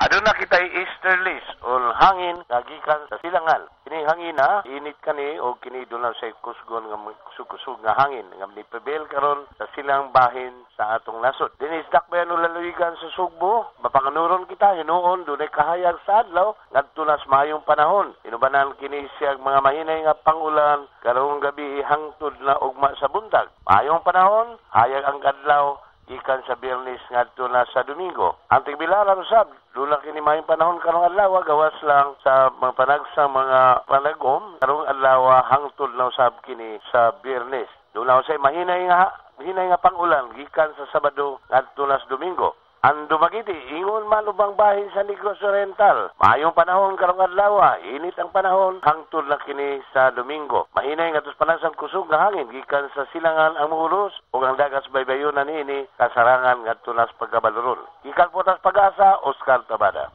Aduna kitay easterlies o hangin nga gikan sa silangan. Kini hangina init kani o kini duna sa kusgon nga kusog nga hangin nga ni-prevail karon sa silang bahin sa atong nasod. Dinhi sa dakbayan o lalawigan sa Sugbo, mapanganuron kita hinuon dunay kahayag sa adlaw ngadto nas maayong panahon. Inubanan kini siya mga mahinay nga pangulan karong gabi hangtod na ugma sa buntag. Maayong panahon, hayag ang kadlaw gikan sa Biyernes ngadto na sa Domingo. Ang tigbilaran usab, duna kini maayong panahon karong adlaw, gawas lang sa mga panagsang mga panagom karong adlaw hangtod na usab kini sa Biyernes. Duna usay mahinay nga pangulan gikan sa Sabado ngadto na sa Domingo. Ang Dumaguete, ingon man ubang bahin sa Negros Oriental. Maayong panahon karong adlaw, init ang panahon hangtod na kini sa Domingo. Mahinay nga panagsang kusog nga hangin gikan sa silangan ang muhulos ug ang dagat sa baybayonan niini kasarangan ngadto na sa pagkabaluron. Gikan po tas Pag-asa, Oscar Tabada.